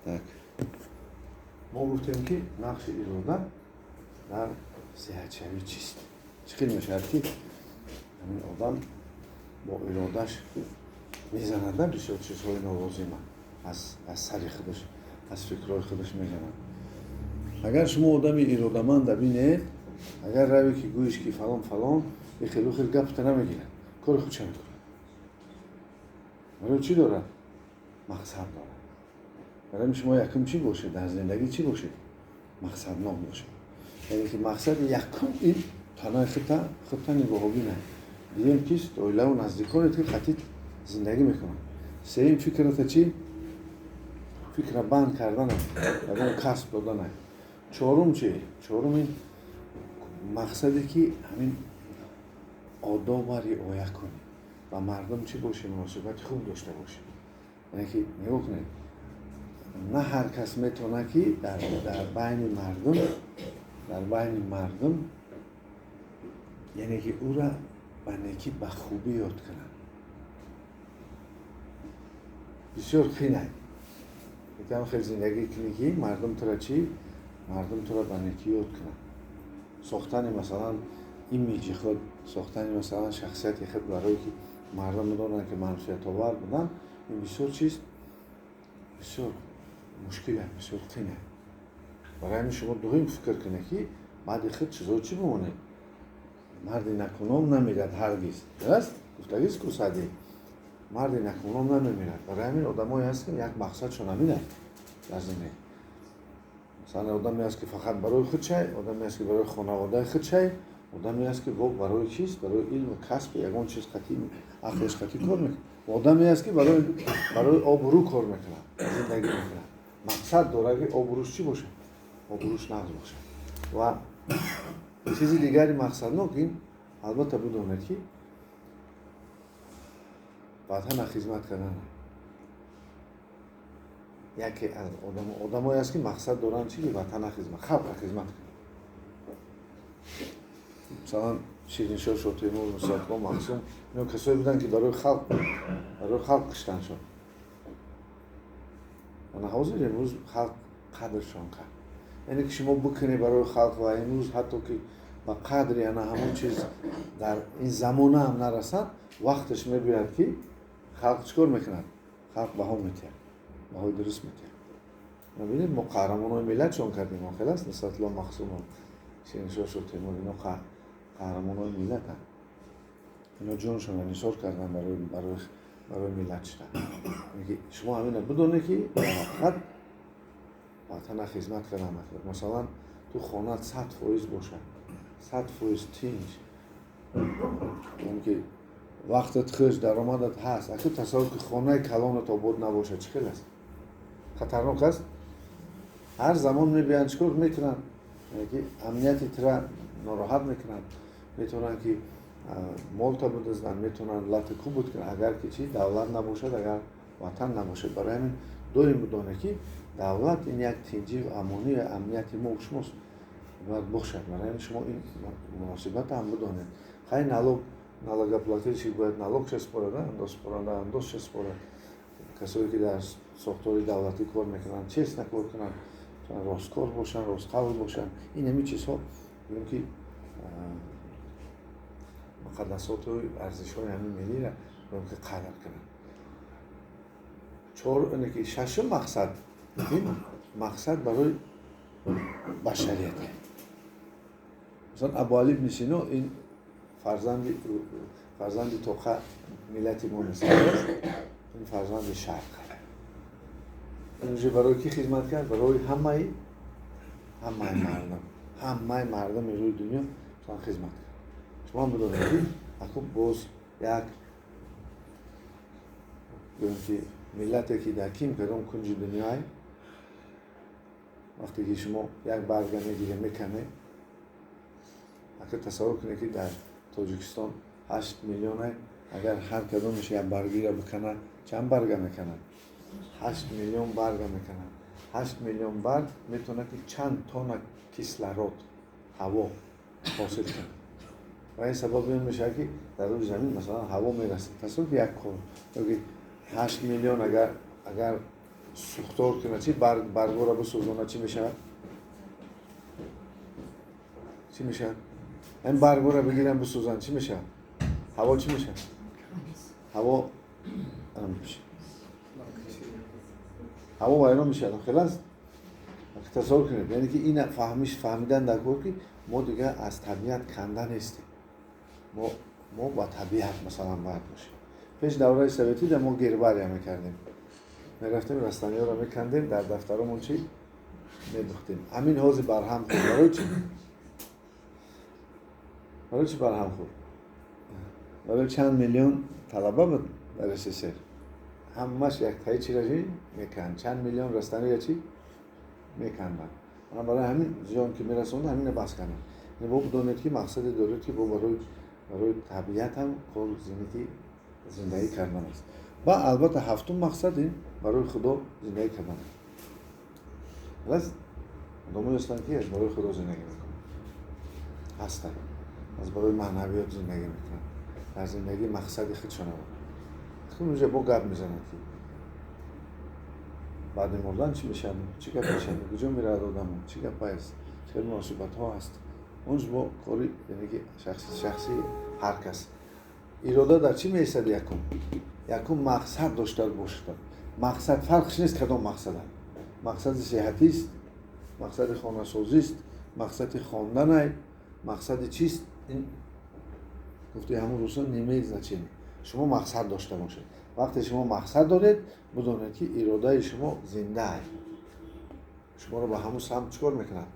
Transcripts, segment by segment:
Так, мо гуфтем, ки нақши ирода дар сеҳатшавӣ чист, чӣ хел мешавад, ки ҳамин одам бо иродаш мезанада бисёр чизҳои нолозима аз сари худаш, аз фикрҳои худаш мезанад. Агар шумо одами иродаманда бинед, агар раве ки гӯиш ки фалон фалон хелу хел, гапта намегирад, кори худша мекунад. Барои чӣ дорад? Мақсад дорад. Барои шумо якум чӣ бошед дар зиндагӣ? Чӣ бошед? Мақсаднок бошед. Яъне ки мақсади якум ин танаи худта нигоҳобина, дуюм кист? Оилаву наздиконет, ки хатит зиндагӣ мекунанд. Сеюм, фикрата чӣ? Фикра банд кардана, ягон касб додана. Чорум чи? Чорум ин мақсаде, ки ҳамин одоба риоя кунӣ, ба мардум чӣ бошӣ? Муносибати хуб дошта бошӣ. Яъне ки нигоҳ кунед, на ҳар кас метавонад, ки дар байни мардум, дар байни мардум, яъне ки ӯра ба некӣ, ба хубӣ ёд кунад. Бисёр қинай там хел зиндагӣ кунӣ, ки мардум тура чӣ, мардум тура ба некӣ ёд кунад. Сохтани, масалан, имиҷи худ, сохтани, масалан, шахсияти худ, барое ки мардум медонанд, ки манфиатовар будан, ин бисёр чиз, бисёр мушкил аст, бисёр қин аст. Барои ҳамин шумо дуюм фикр кунед, ки баъди худ чизҳо чӣ бимонед. Марди накуном намирад ҳаргиз, раст гуфтагист ку Саъдӣ? Марди накуном намемирад. Барои ҳамин одамое ҳаст, ки як мақсадшон ҳамин аст дар зиндагӣ. Масалан, одаме ҳаст, ки фақат барои худ чай, одаме ҳаст, ки барои хонаводаи худ чай, одаме ҳаст, ки бо барои чиз, барои илму касб, ягон чиз қатӣ, ақлаш қатӣ кор мекунад, одаме ҳаст, ки барои обрӯ кор мекунад, зиндагӣ мекунад, мақсад дорад, ки обрӯш чӣ бошад? Обрӯш нағз бошад. Ва чизи дигари мақсаднок ин, албатта, бидонед, ки ватана хизмат кардан. Яке аз одамое аст, ки мақсад доранд чи? Ватана хизмат, халқа хизмат кунад. Масалан, Шириншоҳ Шотемур, Нусратулло Махсум, ино касое буданд, ки барои халқ киштан шуд. Ана ҳозир имрӯз халқ қадршон кард. Яъне ки шумо бикунед барои халқ ва имрӯз ҳатто ки ба қадри ана ҳамон чиз дар ин замона ҳам нарасад, вақташ мебиёяд, ки халқ чӣ кор мекунад? Халқ баҳо метиҳад, баҳои дуруст метиҳад. Бибинед, мо қаҳрамонои миллат чон кардем, хел аст? Нусратулло Махсумов, Шириншоҳ Шотемур, ино қаҳрамонои миллатанд. Ино ҷоншонро нисор карданд барои миллат шудан. Шумо ҳамина бидонед, ки дар ҳақиқат ватана хизмат кардан. Масалан, ту хонат 100% бошад, 100% тинҷ, яъне ки вақтат хуш, даромадат ҳаст. Аки тасаввур ки хонаи калонат обод набошад, чӣ хел аст? Хатарнок аст. Ҳар замон мебиёянд, чӣ кор мекунанд? Ки амнияти тура нороҳат мекунанд, метавонанд, ки молта бидузданд, метавонанд лату кӯбут кунанд, агар ки чи? Давлат набошад, агар ватан набошад. Барои ҳамин доим бидонед, ки давлат ин як тинҷӣ, амонӣ ва амнияти мо шумост, бояд бошад. Барои ҳамин шумо ин муносибата ҳам бидонед. Хай, налог, налогоплательщик бояд налогша спорад, андозспоранда андозша спорад. Касое ки дар сохтори давлатӣ кор мекунанд, честно кор кунанд, росткор бошанд, ростқавл бошанд. Ин ҳамин чизҳо гӯем, ки муқаддасоту арзишҳои ҳамин миллиро гӯем, ки қадр кунанд. Чор, ки шашум мақсад, ин мақсад барои башарият. Масалан, Абуали ибни Сино ин фарзанди тоқа миллати мо нест, ин фарзанди шарқ. Инҷо барои кӣ хизмат кард? Барои ҳамаи мардум, ҳамаи мардуми рӯи дунё хизмат кард. Шумо ҳам бидонед, ки аку боз як гӯем, ки миллате, ки дар ким кадом кунҷи дунёай, вақте ки шумо як барга мегиред, меканед. Ака тасаввур кунед, ки дар Тоҷикистон 8 миллионай, агар ҳар кадомеш як баргира биканад, чанд барга меканад? 8 миллион барга меканад. 8 миллион барг метавонад, ки чанд тонна кислород, ҳаво ҳосил кунад. Ва ин сабаби он мешавад, ки дар рӯи замин, масалан, ҳаво мерасад. Тасаввур, як кор ёки 8 миллион агар Сӯхтор кунад чи? Баргора бисӯзонад, чӣ мешавад? Чӣ мешавад? Ҳамин баргора бигиранд, бисӯзанд, чӣ мешавад? Ҳаво чӣ мешавад? Ҳаво ҳаво вайрон мешавад. Хел аст? Тасаввур кунед, яъне ки ин фаҳмиш фаҳмидан дар кор, ки мо дигар аз табиат канда нестем. Мо ба табиат масалан бояд бошем. Пеш давраи советӣ да мо гербария мекардем, мерафтем растаниҳоро мекандем, дар дафтаромон чӣ медухтем. Ҳамин ҳозир барҳам хӯрд. Барои чӣ? Барои чӣ барҳам хӯрд? Барои чанд миллион талаба буд дар СССР, ҳамаш яктаи чира чӣ меканд, чанд миллион растаниро чӣ меканданд. Барои ҳамин зиён ки мерасонда, ҳамина бас карданд. Бо бидонед, ки мақсаде доред, ки бо барои табиат ҳам кор зиндагӣ кардан аст. Ва албатта ҳафтум мақсад ин барои Худо зиндагӣ кардан аст. Одамое ҳастанд, ки аз барои Худо зиндагӣ мекунанд, ҳастанд, аз барои маънавиёт зиндагӣ мекунанд, дар зиндагӣ мақсади худшон доранд. Унҷа бо гап мезанад, ки баъди мурдан чӣ мешавад, чӣ гап мешавад, куҷо меравад одамо, чӣ гап аст, чӣ муносибатҳо ҳаст. Онҷ бо кори, яъне ки шахси ҳар кас. Ирода дар чӣ меистад? Якум мақсад дошта бошад. Мақсад фарқш нест, кадом мақсад: мақсади сеҳатист, мақсади хонасозист, мақсади хонданай, мақсади чист, ин гуфти ҳамун рӯзҳо не имеет значения. Шумо мақсад дошта бошед. Вақте шумо мақсад доред, бидонед, ки иродаи шумо зинда аст, шуморо ба ҳамун самт чӣ кор мекунад?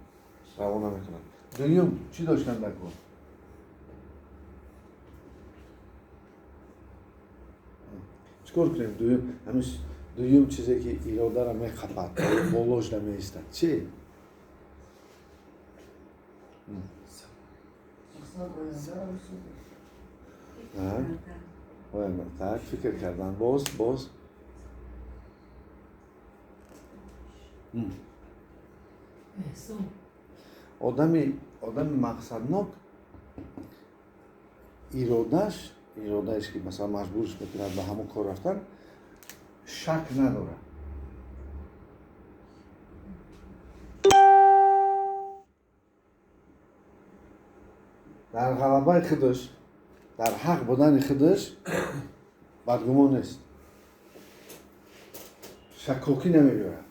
Равона мекунад. Дуюм чӣ доштан дар кор? Чӣ кор кунем? Дуюм, ҳамин дуюм чизе, ки иродаро меқапад, болошда меистад, чи? Так, фикр кардан. Боз одами мақсаднок иродааш, ки масалан маҷбурш мекунад ба ҳамон кор рафтан, шак надорад. Дар ғалабаи худаш, дар ҳақ будани худаш бадгумон нест, шаккокӣ намебиёрад.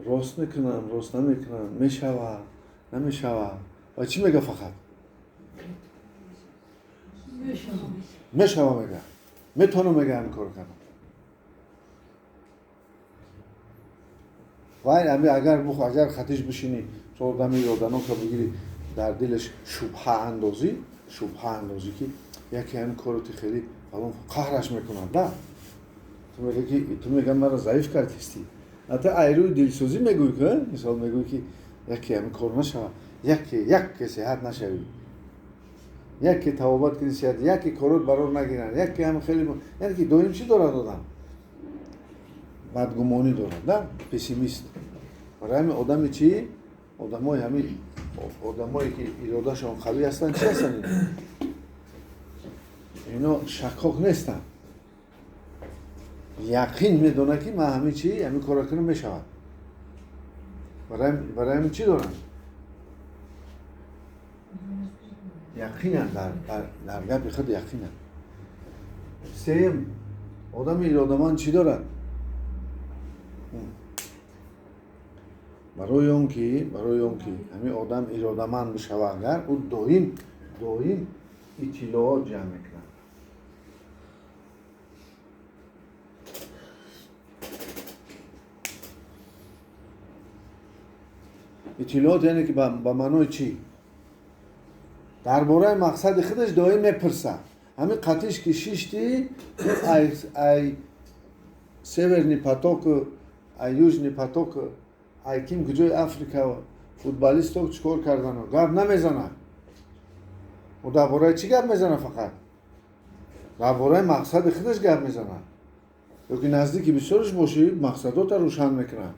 Рост мекунам, рост намекунам, мешавад, намешавад. Ва чӣ мега? Фақат мешава мега, метавонам мега ҳамин корро кардам. Вай агар хатиш бишинӣ, то одами ироданока бигирӣ, дар дилаш шубҳа андозӣ, ки яке ҳамин корро ти хеле фалон, қаҳраш мекунад. Да ту мега, ки ту мега, маро заиф кардисти. Ата айрӯи дилсӯзӣ мегӯӣ, ки мисол мегӯӣ, ки яке ҳамин кор нашавад, яке яке сеҳат нашавӣ, яке тавобат кунӣ сеҳат, яке корот барор нагиранд, яке ҳам хеле. Яъне ки доим чӣ дорад одам? Бадгумонӣ дорад, да, пессимист. Барои ҳамин одами чӣ, одамои ҳамин одамое, ки иродашон қавӣ ҳастанд, чӣ ҳастанд? Ино шаккок нестанд, яқин медонад, ки ман ҳамин чи, ҳамин корро кунам, мешавад. Барои ҳамин чӣ доранд? Яқинанд, дар гапи худ яқинанд. Сеюм, одами иродаманд чӣ дорад? Барои он ки ҳамин одам иродаманд бишавад, агар ӯ доим иттилоот ҷамъ мекунад. Иттилоот, яъне ки ба маънои чӣ? Дар бораи мақсади худаш доим мепурсад. Ҳамин қатиш ки шишти, ай Северный поток, ай Южный поток, ай ким куҷои Африка футболисто чӣ кор кардану гап намезанад. Ӯ дар бораи чӣ гап мезанад? Фақат дар бораи мақсади худаш гап мезанад. Ё ки наздики бисёрш бошӣ, мақсадота рӯшан мекунад,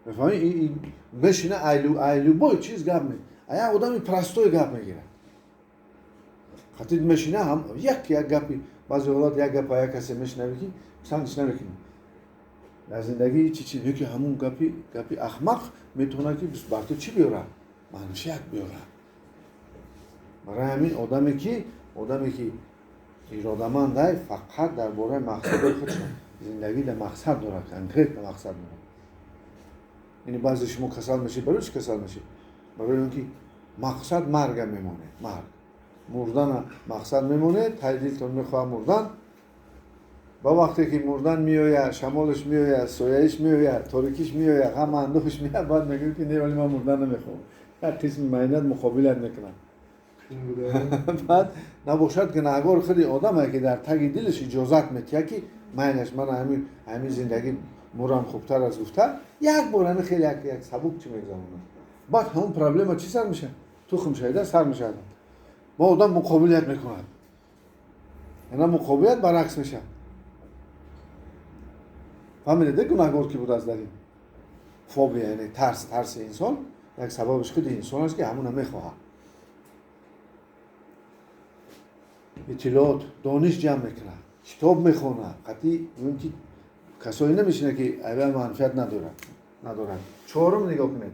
мефаҳмӣ? Мешина, ай любой чиз гап а як одами простой гап мегирад. Хатид мешина, ҳам як гапи, баъзе ҳолат як гапа як касе мешунавӣ, ки писандиш намекунӣ. Дар зиндагӣ чи чи ки ҳамун гапи ахмақ метавонад ки бар ту чӣ биёрад? Манфиат биёрад. Барои ҳамин одаме ки иродаманд ай, фақат дар бораи мақсадҳои худш зиндагӣ дар мақсад дорад, конкретно мақсад дорад. Яъне баъзе шумо касал мешед, барои чӣ касал мешед? Барои он ки мақсад марга мемонед, марг. Мурдана мақсад мемонед, тай дилтон мехоҳад мурдан. Ба вақте ки мурдан меояд, шамолаш меояд, сояиш меояд, торикиш меояд, ғам андӯҳаш меояд, баъд мегӯед ки не, вале ман мурдан намехоҳам. Як қисми майнат муқобилат мекунад. Баъд набошад гунаҳгор худи одаме ки дар таги дилаш иҷозат метиҳад ки майлаш ман ҳамин зиндагӣ мурам хубтар аст гуфта, як бор ҳамин хеле як сабук чӣ мегузаронад. Баъд ҳамон проблема чӣ сар мешавад? Тухм шаида сар мешавад. Ба одам муқобилият мекунад. Ана муқобилият баръакс мешавад. Фаҳмидед, гунаҳгор ки будааст дар ин фобия, яъне тарс, тарси инсон як сабабаш худи инсон аст ки ҳамона мехоҳад. Иттилоот, дониш ҷамъ мекунад, китоб мехонад, қатъи мумкин ки касое намешинад ки айба манфиат надорад. Чорум нигоҳ кунед.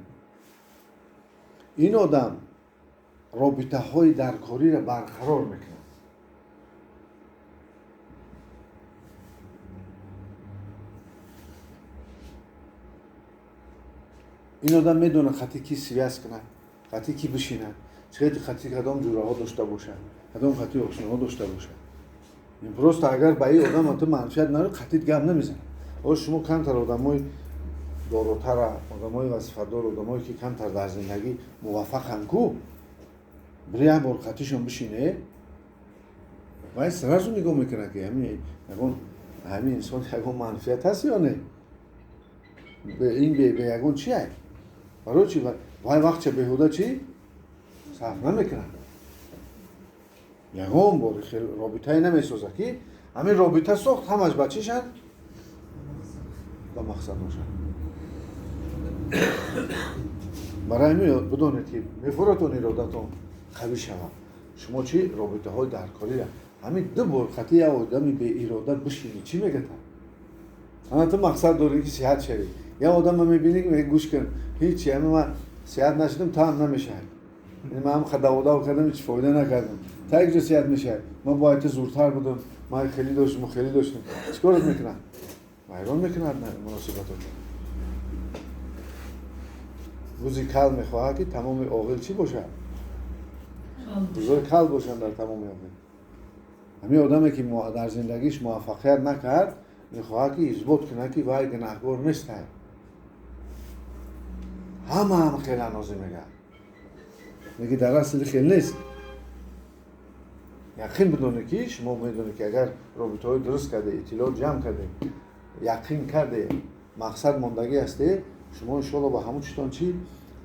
Ин одам робитаҳои даркориро барқарор мекунад. Ин одам медонад хати ки связ кунад, хати ки бишинад, чӣ хати кадом ҷураҳо дошта бошад, кадом хати ошноҳо дошта бошад. Ин просто агар ба ин одам ту манфиат надорӣ, қатъи гап намезанад. Оё шумо камтар одамои доротара, одамои вазифадор, одамое ки камтар дар зиндагӣ муваффақанд ку, бири як бор қатишон бишине, вай сразу нигоҳ мекунад ки ҳамин инсон ягон манфиат ҳаст ё не? Ин бе ягон чи ай? Барои чи? Вай вақтча беҳуда чи сарф намекунад. Ягон бор хел робитае намесозад ки ҳамин робита сохт, ҳамаш ба чӣ шад? Ба мақсад бошад. Барои ҳамин бидонед ки мефуратон иродатон қавӣ шавад. Шумо чӣ робитаҳои даркориро ҳамин ду бор қатъи як одами беирода бишинӣ, чӣ мегӯяд? Ана ту мақсад дорӣ ки сиҳат шавӣ. Як одамро мебинӣ ки мегӯяд гӯш кун, ҳеҷ ҳамин ман сиҳат нашудам, та ҳам намешавад. Яъне ман ҳам даводав кардам, ҳеҷ фоида накардам. Та як ҷо сиҳат мешавад. Ман бояд ту зуртар будам, ман хеле доштам, хеле доштам. Чӣ корат мекунад? Вайрон мекунад муносибатотро. Рӯзи кал мехоҳад ки тамоми оғил чӣ бошад? Рӯзои кал бошанд дар тамоми оғил. Ҳамин одаме ки дар зиндагиш муваффақият накард, мехоҳад ки исбот кунад ки вай гунаҳгор нест. Ҳама ҳам хеле андоза мегӯяд. Мегӯяд дар асл хел нест. Яқин бидонед ки шумо медонед ки агар робитаҳои дуруст карде, иттилоот ҷамъ карде, яқин карде, мақсад мондагӣ ҳасте, шумо иншоалло ба ҳамон чизтон чӣ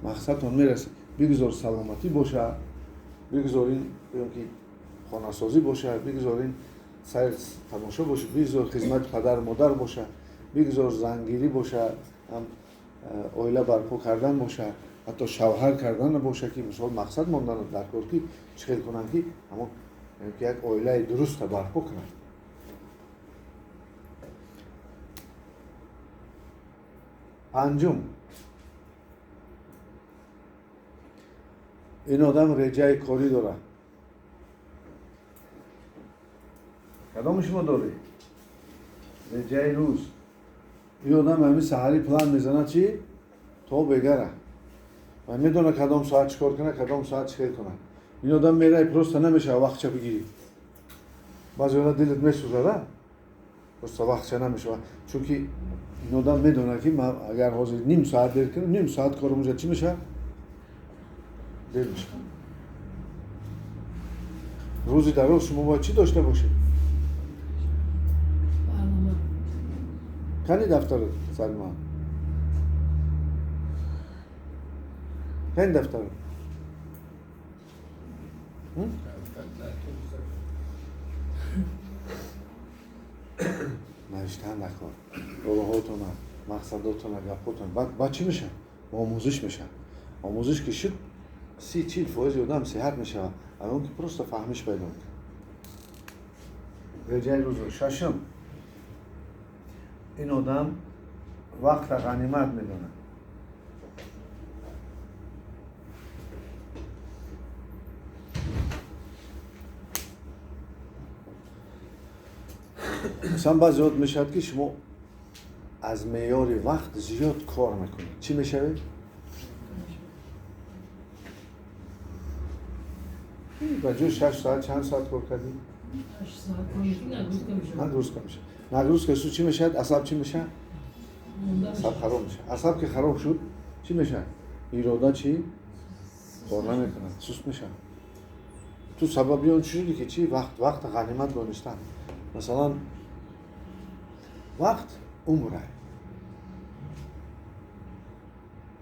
мақсадтон мерасед. Бигузор саломатӣ бошад, бигузор ин ки хонасозӣ бошад, бигузор ин сайр тамошо бошад, бигузор хизмати падару модар бошад, бигузор зангирӣ бошад, ҳам оила барпо кардан бошад, ҳатто шавҳар кардан бошад, ки мисол мақсад мондан дар кор ки чӣ хел кунанд ки ҳамон ки як оилаи дуруста барпо кунанд. Панҷум, ин одам реҷаи корӣ дорад. Кадоми шумо доред? Реҷаи рӯз. Ин одам ҳамин саҳарӣ план мезанад чи? То бегара. Ва медонад кадом соат чӣ кор кунад, кадом соат чӣ хел кунад. Ин одам мерай просто намешавад вақтча бигирӣ. Баъзе одам дилат месӯзад, просто вақтча намешавад. Чунки ин одам медонад ки ман агар ҳозир ним соат дер кунам, ним соат корам уже чӣ мешавад? Дер мешавад. Рӯзи дароз шумо бояд чӣ дошта бошед? Кани дафтарат, Салман? Кани дафтарат? Навиштан накор. Роҳотона, мақсадотона, гапотона. Баъд чӣ мешавад? Омӯзиш мешавад. Омӯзиш ки шуд, 30-40% одам сиҳат мешавад. А он ки просто фаҳмиш пайдо мекунад. Реҷаи рӯзо. Шашум, ин одам Вақта ғанимат медонад. Масалан, баъзе ёд мешавад, ки шумо аз меъёри вақт зиёд кор мекунед. Чӣ мешавед? Ба ҷои 6 соат чанд соат кор кардӣ? Нагрузка мешавад. Нагрузка шуд, чӣ мешавад? Асаб чӣ мешавад? Асаб хароб мешавад. Асаб ки хароб шуд, чӣ мешавад? Ирода чӣ? Кор намекунад, суст мешавад. Ту сабаби он чӣ шудӣ ки чӣ? Вақт ғанимат донистан. Масалан, вақт умр аст.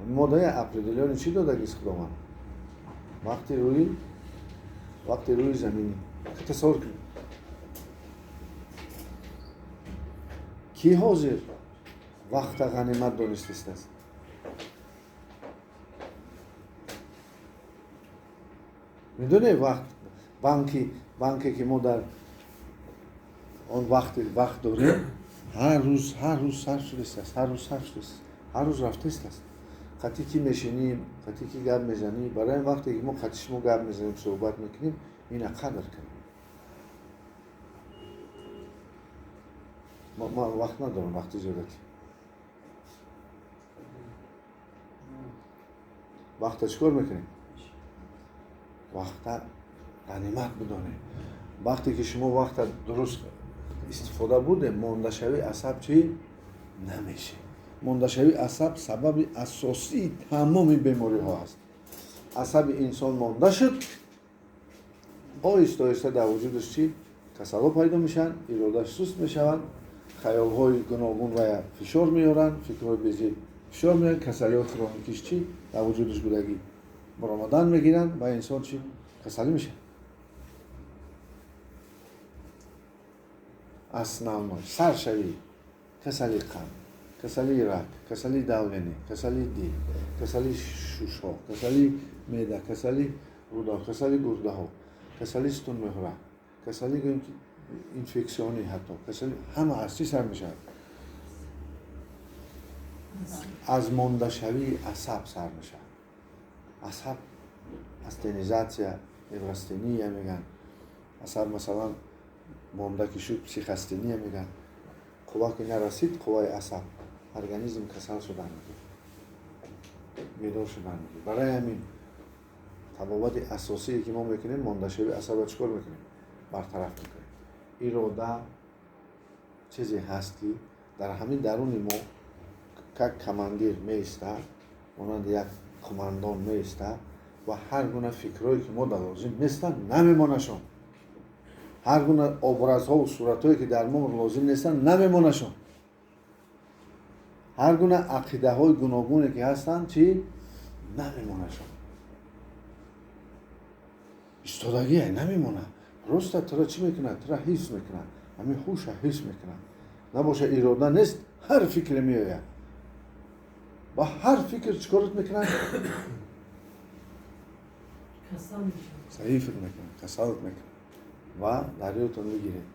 Мо да як определённый чӣ додагист Худованд? Вақти рӯи заминӣ. Тасаввур кунед. Кӣ ҳозир вақта ғанимат донистааст? Медонед вақт банке ки мо дар он вақт дорем, ҳар рӯз сарф шудааст, ҳар рӯз сарф шудааст, ҳар рӯз рафтааст. Қати ки мешинем, қати ки гап мезанем, барои вақте ки мо қати шумо гап мезанем, суҳбат мекунем, ина қадр кунем. Ман вақт надорам, вақти зиёдатӣ. Вақта чӣ кор мекунем? Вақта ғанимат бидонем. Вақте ки шумо вақта дуруст истифода бурдем, мондашавии асаб чӣ намешавад. Мондашавии асаб сабаби асосии тамоми бемориҳо аст. Асаби инсон монда шуд, оҳиста оҳиста дар вуҷудаш чӣ касалҳо пайдо мешаванд, иродаш суст мешаванд, хаёлҳои гуногун ва фишор меоранд, фикрҳои безеб фишор меоранд, касалиҳои хроникиш чӣ дар вуҷудаш будагӣ баромадан мегиранд ва инсон чӣ касалӣ мешавад. Основной саршавӣ касалии қанд, касалии рак, касалии давление, касалии дил, касалии шушҳо, касалии меъда, касалии рӯдаҳо, касалии гурдаҳо, касалии сутунмеҳра, касалии гӯем ки инфексионӣ ҳатто, касалӣ ҳама аз чӣ сар мешавад? Аз мондашавии асаб сар мешавад. Асаб астенизатсия, неврастения мегӯянд. Асаб масалан монда ки шуд, психастения мегӯянд. Қувва ки нарасид, қувваи асаб, организм касал шудан мегирад, бедор шудан мегирад. Барои ҳамин табобати асосие ки мо мекунем, мондашавии асабро чӣ кор мекунем? Бартараф мекунем. Ирода чизе ҳаст ки дар ҳамин даруни мо как командир меистад, монанди як қумандон меистад ва ҳар гуна фикрҳое ки мо дар лозим нестанд намемонашон. Ҳар гуна образҳову суратҳое ки дар мо лозим нестанд намемонашон. Ҳар гуна ақидаҳои гуногуне ки ҳастанд чӣ намемонашон. Истодагие намемонад. Просто туро чӣ мекунад? Туро ҳифз мекунад. Ҳамин ҳуша ҳифз мекунад. Набоша ирода нест, ҳар фикре меояд. Ба ҳар фикр чӣ корот мекунад? Заифт мекунад, касалат мекунад. Ва дар ёдтон бигиред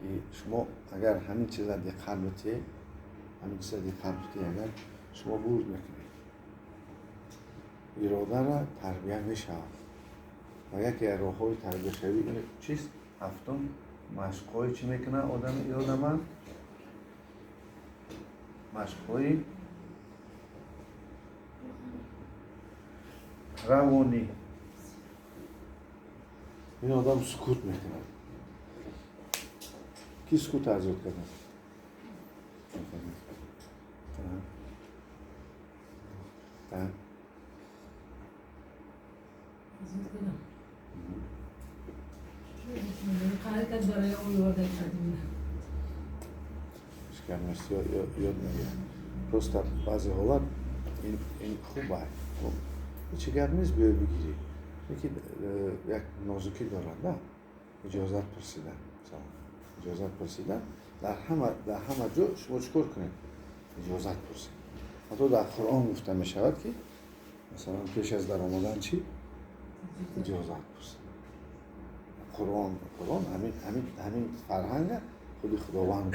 ки шумо агар ҳамин чиза диққат битиҳед, ҳамин чиза диққат битиҳед, агар шумо бурд мекунед, иродаро тарбия мешавад. Ва яке аз роҳҳои тарбияшавӣ ин чист? Ҳафтум, машқҳои чӣ мекунад одами иродаманд? Машқҳои равонӣ. Ин одам сукут мекунад. Ки сукут аз ёд кардааст? Ҳеҷ ёд мегирад. Просто баъзе ҳолат ин хуб аст. Ҳеҷ гап нест, биёй бигирӣ. Лекин як нозукӣ дорад, на? Иҷозат пурсидан. Иҷозат пурсидан дар ҳама ҷо шумо чӣ кор кунед? Иҷозат пурсед. Ҳатто дар Қуръон гуфта мешавад ки масалан пеш аз даромадан чӣ? Иҷозат пурсед. Қуръон ҳамин фарҳанга Худи Худованд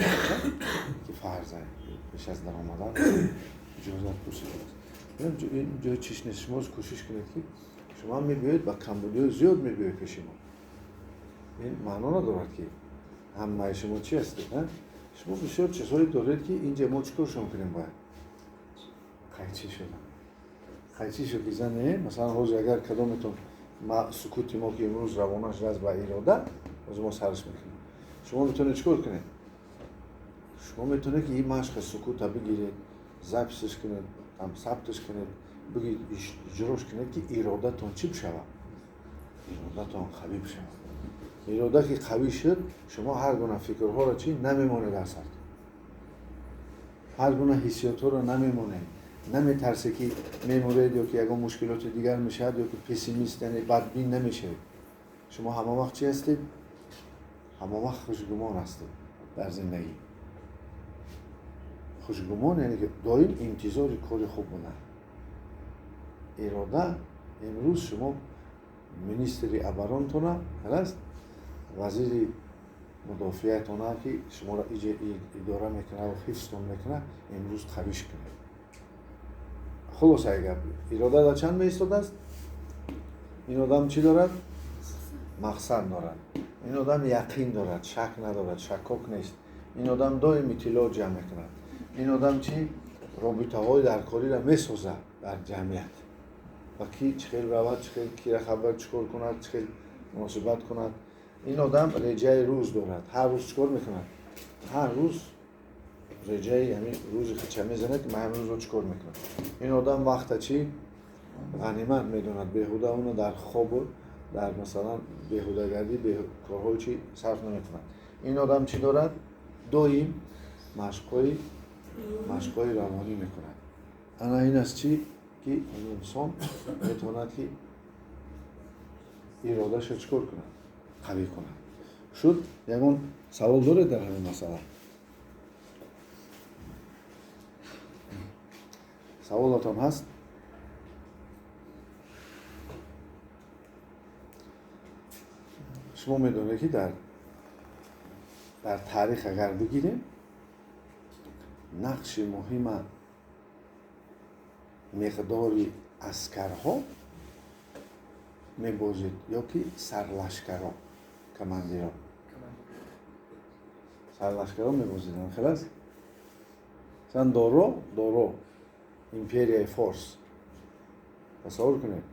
ки фарз аст пеш аз даромадан иҷозат пурсид. Ин ҷои чиш нест. Шумо кӯшиш кунед ки шумо ҳам мебиёед ба камбудиҳои зиёд мебиёед пеши мо. Ин маъно надорад ки ҳамаи шумо чи ҳастед, шумо бисёр чизҳое доред ки инҷа мо чӣ коршон кунем бояд? Қайчӣ шуда. Қайчӣ шуд ки зане, масалан ҳозир агар кадометон сукути мо ки имрӯз равона шудааст ба ирода, ҳозир мо сарш мекунем. Шумо метавонед чӣ кор кунед? Шумо метавонед ки ин машқи сукута бигиред, записш кунед, там сабтш кунед, бигиред, иҷрош кунед ки иродатон чӣ бишавад? Иродатон қавӣ бишавад. Ирода ки қавӣ шуд, шумо ҳар гуна фикрҳоро чӣ намемонед дар сартон, ҳар гуна ҳиссиётҳоро намемонед, наметарсе ки мемуред ё ки ягон мушкилоти дигар мешавад ё ки пессимист, яъне бадбин намешавед. Шумо ҳама вақт чӣ ҳастед? Ҳама вақт хушгумон ҳастед дар зиндагӣ. Хушгумон яъне ки доим интизори кори хуб будан. Ирода имрӯз шумо министри оборонтона аст, вазири мудофиатона ки шуморо идора мекунад ва ҳифзтон мекунад, имрӯз қавиш кунед. Хулосаи гап, ирода дар чанд меистодааст? Ин одам чӣ дорад? Мақсад дорад. Ин одам яқин дорад, шак надорад, шаккок нест. Ин одам доим иттилоот ҷамъ мекунад. Ин одам чӣ? Робитаҳои даркориро месозад дар ҷамъият. Ва ки чӣ хел равад, чӣ хел кира хабар чӣ кор кунад, чӣ хел муносибат кунад. Ин одам реҷаи рӯз дорад. Ҳар рӯз чӣ кор мекунад? Ҳар рӯз реҷаи ҳамин рӯзи худша мезанад ки ман ҳамин рӯзро чӣ кор мекунам. Ин одам вақта чӣ? Ғанимат медонад, беҳуда уно дар хобу дар масалан беҳудагардӣ, корҳои чӣ сарф намекунад. Ин одам чӣ дорад? Доим машқҳои равонӣ мекунад. Ана ин аст чӣ ки инсон метавонад ки иродаашро чӣ кор кунад? Қавӣ кунад. Шуд? Ягон савол доред дар ҳамин масъала? Саволатон ҳаст? Шумо медонед ки дар таърих агар бигирем, нақши муҳима миқдори аскарҳо мебозид ё ки сарлашкаро, командиро. Сарлашкаро мебозиданд, хел аст? Масалан Доро империяи Форс. Тасаввур кунед,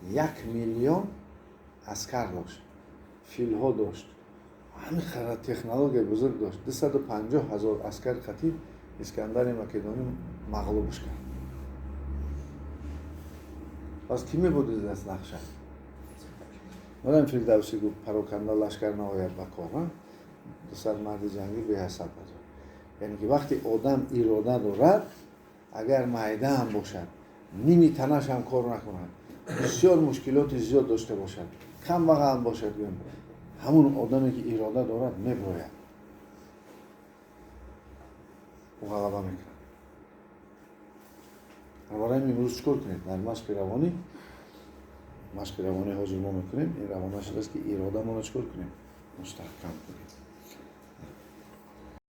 1 миллион аскар дошт, филҳо дошт, ҳамин қадар технологияи бузург дошт. 250 000 аскар қатӣ Искандари Македонӣ мағлубш кард. Пас кӣ мебудид аз нақша? Мадам Фирдавсӣ гуфт пароканда лашкар наояд ба кор, 200 марди ҷангӣ беҳасаб ҳазор. Яъне ки вақте одам ирода дорад, агар майда ҳам бошад, ними танаш ҳам кор накунад, бисёр мушкилоти зиёд дошта бошад, камбағал ҳам бошад, гӯем, ҳамун одаме ки ирода дорад меброяд, ӯ ғалаба мекунад. Барои ҳамин имрӯз чӣ кор кунед? Дар машқи равонӣ ҳозир мо мекунем, ин равона шудааст ки иродамонро чӣ кор кунем? Мустаҳкам кунем.